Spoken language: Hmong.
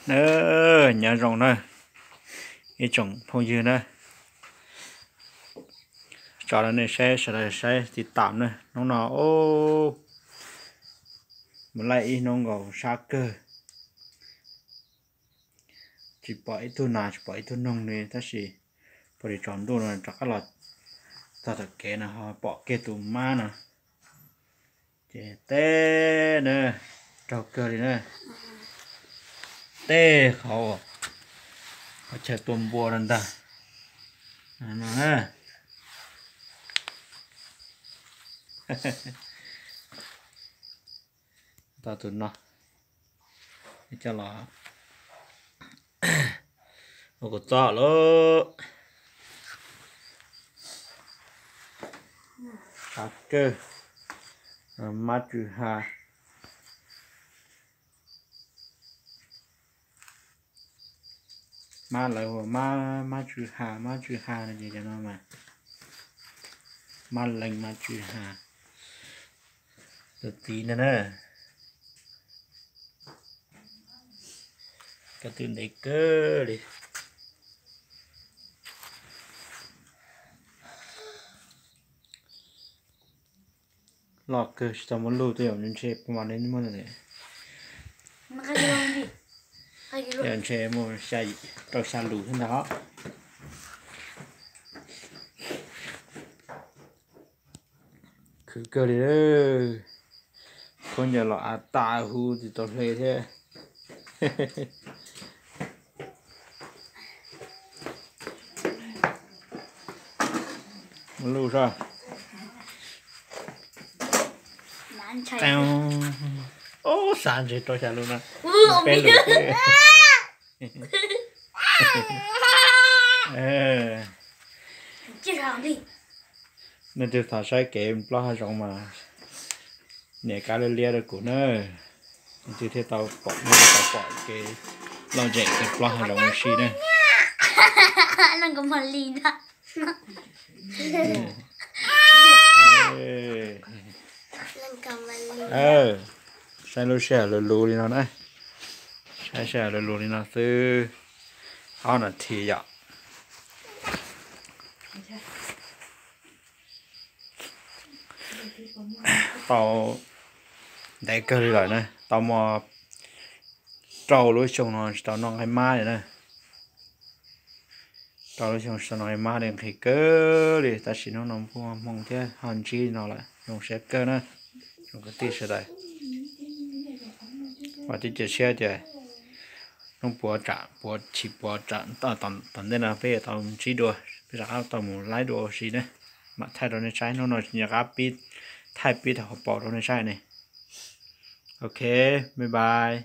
Na, nyob zoo na, ib tsoom phooj ywg na, tso rau nej saib, sawv daws saib tiv tam na. Hnub no mus laij ib hnub nkaus sab kawg, tsis pom ib tug nas tsis pom ib tug noog li, tab sis pom li tsaus ntuj no rov qab los txog tom kev no ho pom kiag tus mab no. Ces teb na, raug kawg li na, teb qhov uas qhov chaw tua npua no ntag. Tau tus no coj los ua kuv txob lauj. Tshav kawg, mab tsw ha. Mab lawv hu mab, mab tsw ha, mab tsw ha no ces cov no mas mab leej mab tsw ha. Tus txiv no na, ko tw ntev kawg li. Loj kawg tsis tau muaj lug, twb yog ntshe puas mam li muaj. Yog ntshe muaj rau xya lus thiab ntag. Khwv kawg li, khaub ncaws los av tas huv tsis tau hle thiab. Muaj lub soj. Ub, xav ntshe rau xya lus no, peb lus xwb. Nej twg thov saib kev plaub hav zoov mas nias kab liab liab rau kuv na, nej thiaj tau pom, nej thiaj tau pom kev lom zem kev plaub hav zoov ua si na. Saib lub sij hawm luv luv li no na, saib sij hawm luv luv li no xwb, ob nas this yom. Tau ntev kawg li lawm na, tau muaj rau lub xyoo no tsis tau noj nqaij mab li na. Rau lub xyoo tsis tau noj nqaij mab li, nqhis kawg li, tab sis hnub no muaj hmoo thiab ho ntsib no lawm zoo siab kawg na. Zoo kwv tij sawv daws, vam thiab cia siab tias hnub puav tsam puav chim puav tsam tom ntej no peb yuav tau ntsib dua, peb rov qab tau mus laib dua ua si na. Mam thaij rau nej saib, hnub no nyuam qab pib thaij pib tau hauv paus rau nej saib ne. Ok, bye bye.